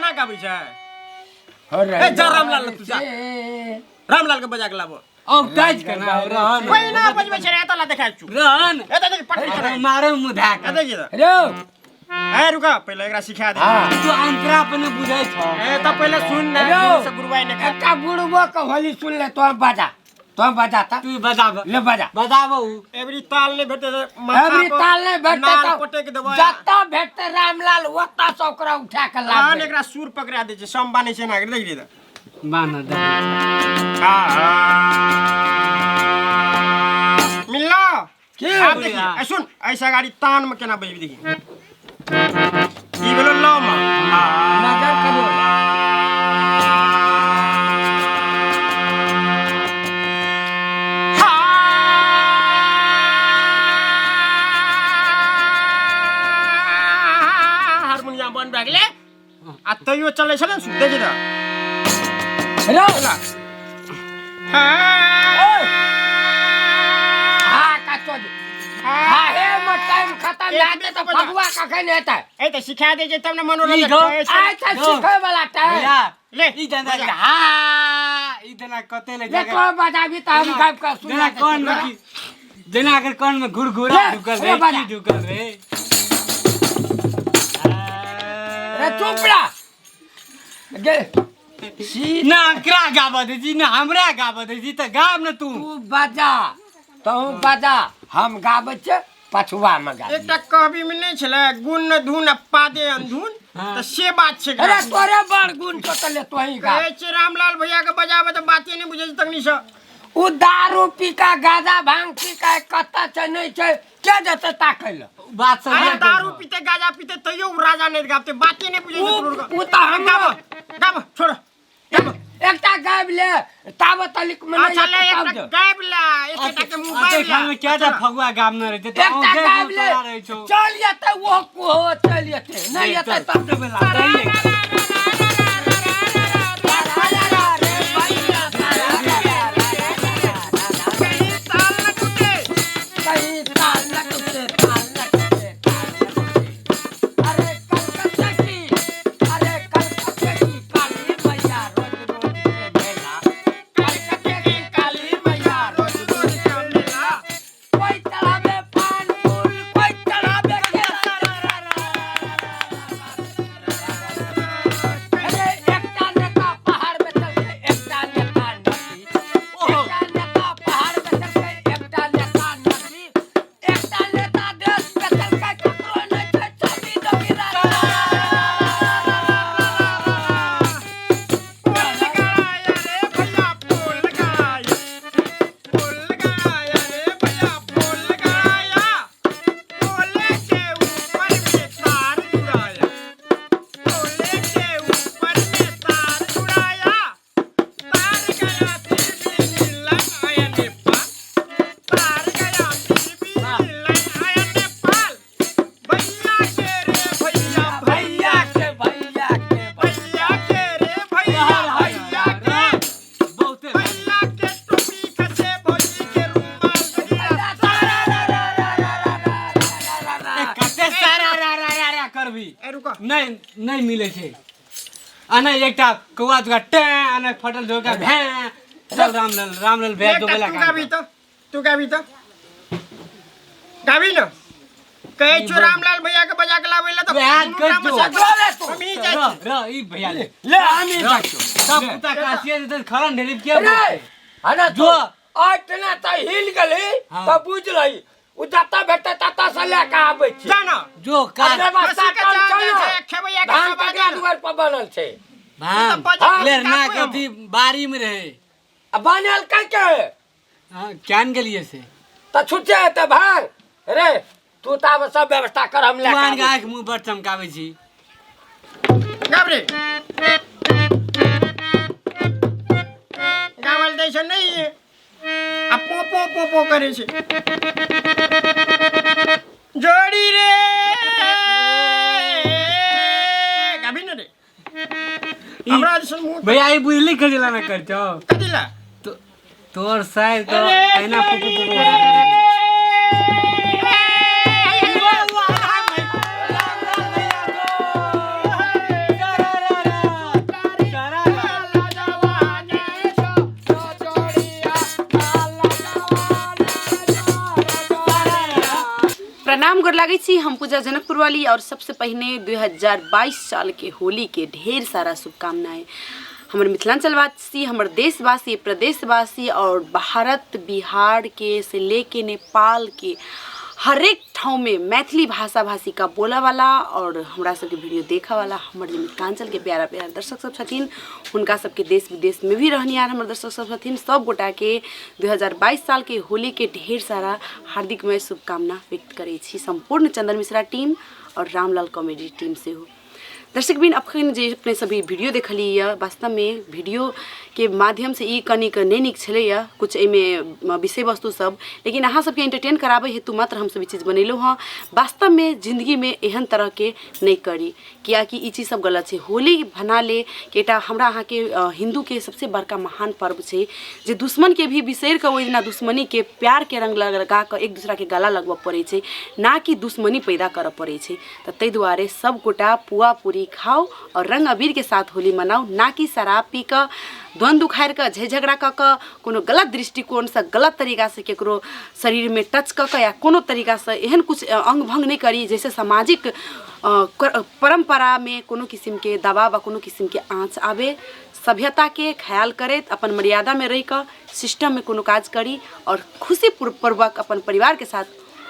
एना गाबै छै? ए, जा रामलाल लग तू जा। रामलाल के बजा के लाबो। अब ताज के ना रहन। कोई ना बजबै छै रे, एतऽ ला देखाय छु। रहन। एतऽ देखी पटरी चढ़ाइ। मारे मुँह धए के। एतऽ देखी तऽ। रो। ए रुका, पहिले एकरा सिखा दे। हाँ। तू अंतरा अपने बुझै छौ। ए तऽ पहिले सुन ने, रो। गुरु से गुरुआइ ने कर। एकटा बुढ़बो के होली सुन ले, तो बजा, तो बजा ता। तू बजाब। ले बजा। बजाब उ। एबरी ताल नहि भेटतै तऽ माथा एबरी पर ताल नहि भेटतै नाल तऽ पटकि देबै। जतऽ भेटतै रामलाल ओतऽ से ओकरा उठा के तहन लाबबै। एकरा सुर पकड़ा दै छै, सम बान्है छै एना कऽ, देख रे तऽ। बान्ह दे। मिललो? की? आब देखी, ए सुन, ऐसा गाड़ी तान में केना बजबी देखी। ई भेलो लौ में। नजर करो। हारमोनियम बंद भए गेलै आ तैयो चलै छलै ने, देखी तऽ। रो। हाँ। हाँ, का चोद। हाँ, हे में टाइम खत्म एक भए जेतै तऽ मिनट बजा। फगुआ कखन हेतै? ए तऽ सिखा दै छै तब ने मनोरंजन। ई गो। आइ तऽ रो। सिखै वाला टाइम। भैया, ले, ई जना बजा। हा, ई जना कते ले ले जगह। तो बजाबी तऽ हम गाबि कऽ सुना जेना दै कान में छियौ। की, जेना अगर कान में घुरघुरा ले, ढुकल ले रे, बजा। की ढुकल रे। रे चुप रह। गे सी ना एकरा गाबऽ दै छी ना हमरा गाबऽ दै छी, तऽ गाब ने तू। तू बजा, तू बजा, हम गाबै छियै पछुआ में गाबै। एकटा कहबी में नहि छलै, गुण न धुन आ पादे अंधुन, हाँ। तऽ से बात छै। अरे तोरे बड़ गुण छौ तऽ ले तोही गा। कहै छै रामलाल भैया के बजाबे तऽ बाते नहि बुझै छै तखनी से। उ दारू पी का, गांजा भांग पी का कतऽ छै नहि छै के जेतै ताकै लए? बात सब अरे नहि दारू कहै। पीते गांजा पीते तैयो उ राजा नहि गाबते, बाते नहि बुझै छै उ तऽ हमरो। गाब गाब, छोड़ गाब। एकटा गाबि ले ताबत तलिक में नहि अच्छा ले, एतै तब एकटा जो। गाबि ले, एकटा के मुँह अते बाबि ले। घर में क्या टा फगुआ गाबने रहै छै, तऽ एकटा औंधे गाबि ले, तोरा रहै छौ। चल जेतै ओहो कोहो चलि जेतै, नहि एतै तब देबै ला। दही एक। कहीं ताल न टूटे। कहीं ताल न टूटे, ताल न टूटे, ताल न टूटे। अरे कलकत्ते की, अरे कलकत्ते की काली मैया रोज रोज के मेला। कलकत्ते की काली मैया रोज रोज के मेला। कोई चढ़ावे पान फूल, कोई चढ़ावे केला। अरे एकटा नेता पहाड़ में चल के, एकटा नेता नदी। एकटा नेता पहाड़ में चल के, एकटा नेता नदी। एकटा नेता देश में चल के, ककरो नहि छै छवि जोगी राजा। पोल लगाया रे भैया पोल लगाया, पोल लगाया रे भैया पोल लगाया, पोले के ऊपर में तार जुड़ाया, पोले के ऊपर में तार जुड़ाया, तार गया फिर भी मिलन आया नेपाल, तार गया फिर भी मिलन आया नेपाल, भैया के रे भैया, भैया के भैया के भैया के रे भैया, भैया के बहुते भैया के टोपी खसे भौजी के रुमाल बगिया। ए, कते सारा रा रा रा रा करबी। ए रुको। नहि नहि मिलै छै। आ नहि एकटा कौआ तुका टें, आ नहि फटल झोका भैं। चल रामलाल, रामलाल भैया एकटा जोगेला तू काम गाबी कर। तो, तू गाबी तो, गाबी न। कहै छौ रामलाल भैया के बजा के लाबै ला तऽ वएह दुनू कहि टा दो। मसाज जो रे तू। हम ही जाइ रह छी। रह ई भैया ले। ले हम ही रह। जाइ छियौ। सब कुत्ता काशिया जेतै खरन ढेरी के रे बोलतै? हना जो। आइ तना तऽ हिल गेली। हाँ। तऽ बुझ लही उ जतऽ भेटतै ततऽ से लए कऽ आबै छी। जा न। जो काज अरे व्यवस्था खस्सी के कम चाल छौ जाइ ने। छै, खेबैया के धान सवाल ककरा छै। दुआर पर बनल छै? भान तऽ बजा- ले ना काटबै हम। कथी बाड़ी में रहे। आ बनल के के? हाँ, क्यान गेलिए से? तऽ छुट्टे हेतै भाग रे तू, ताब सब व्यवस्था कर, हम लए तू कऽ आन के आबै छी। आँखि मुँह बड़ चमकाबै छी। गाब रे, गावल दै छै नहि आ पो पो पो पो करै छै। जोड़ी रे गाबी ने रे, हमरा दिसन मुँह। भैया, ई बुझली कजिला ना करछौ? कथी ला? तो तोर साइड तो अरे एना पु पु पु जोड़ी पु। रे। प्रणाम गोर लागै छी। हम पूजा जनकपुर वाली और सबसे पहिने 2022 साल के होली के ढेर सारा शुभकामनाएं हमर मिथिलांचलवासी, हमर देशवासी, प्रदेशवासी और भारत, बिहार के से लेके नेपाल के हरेक ठाउँ में मैथिली भाषा भाषी का बोला वाला और हमरा सबके वीडियो देखा वाला हमर जे मिथिलांचल के प्यारा प्यारा दर्शक सब छथिन, हुनका सबके देश विदेश में भी रहनिहार हमर दर्शक सब छथिन, सब गोटा के 2022 साल के होली के ढेर सारा हार्दिकमय शुभकामना व्यक्त करै छी सम्पूर्ण चंदन मिश्रा टीम और रामलाल कॉमेडी टीम सेहो। दर्शक बिन, अखन जे अपने सभी वीडियो देखली यऽ, वास्तवमे वीडियोके माध्यमसँ ई कनिक नहि नीक छलैए कुछ एहिमे विषय वस्तु सब, लेकिन अहाँ सबके एंटरटेन कराबै हेतु मात्र हमसब ई चीज बनेलहुँ हँ। वास्तवमे जिन्दगीमे एहन तरहके नहि करी, किएकि ई चीज सब गलत छै। होली बना ले कि एकटा हमरा अहाँके हिन्दूके सबसँ बड़का महान पर्व छै, जे दुश्मनके भी बिसरि कऽ ओहि दिना दुश्मनीके प्यारके रङ्ग लगा कऽ एक दोसराके गला लगबऽ पड़ै छै, ना कि दुश्मनी पैदा करऽ पड़ै छै। तऽ ताहि दुआरे सब गोटा पुआ पूरी खाउ आओर रङ्ग अबीरके साथ होली मनाउ, ना कि शराब पी कऽ, द्वन्द्व उखाड़ि कऽ, झै झगड़ा कऽ कऽ, कोनो गलत दृष्टिकोणसँ, गलत तरीकासँ ककरो शरीरमे टच कऽ कऽ या कोनो तरीकासँ एहन किछु अङ्ग भङ्ग नहि करी जाहिसँ सामाजिक परम्परामे कोनो किसिमके दबाव आ कोनो किसिमके आँच आबै। सभ्यताके ख्याल करैत अपन मर्यादामे रहि कऽ सिस्टममे कोनो काज करी आओर खुशी पूर्वक अपन परिवारके साथ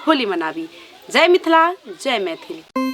होली मनाबी। जय मिथिला, जय मैथिल।